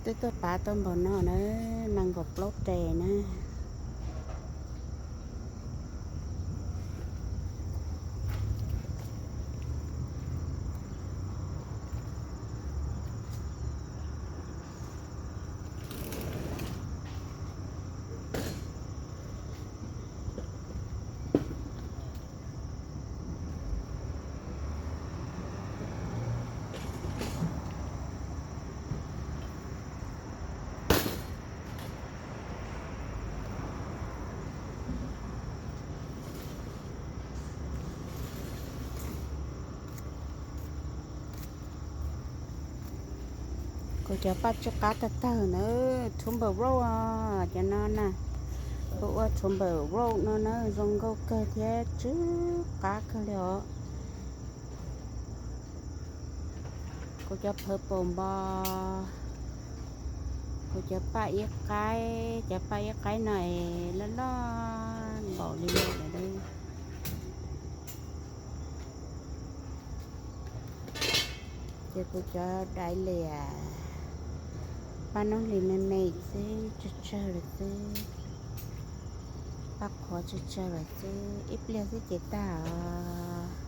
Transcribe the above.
Twb tuaj pav tau npaum no na, nees nkaum plaub res na. Kuv cov paj tsw qab tag tawg na, Trumper Road, cov no na, kuv ua Trumper Road no na, zoo nkauj kawg thiab tsw qab kawg li os. Kuv cov purple npo, kuv cov paj ib qaib, cov paj ib qaib no es loj loj npaum li no lawm. Ces kuv cov dailia, paj noob hlis me me xwb, tsawg tsawg lawm xwb, paj qhuav tsawg tsawg lawm xwb, ib pliag xwb ces tag os.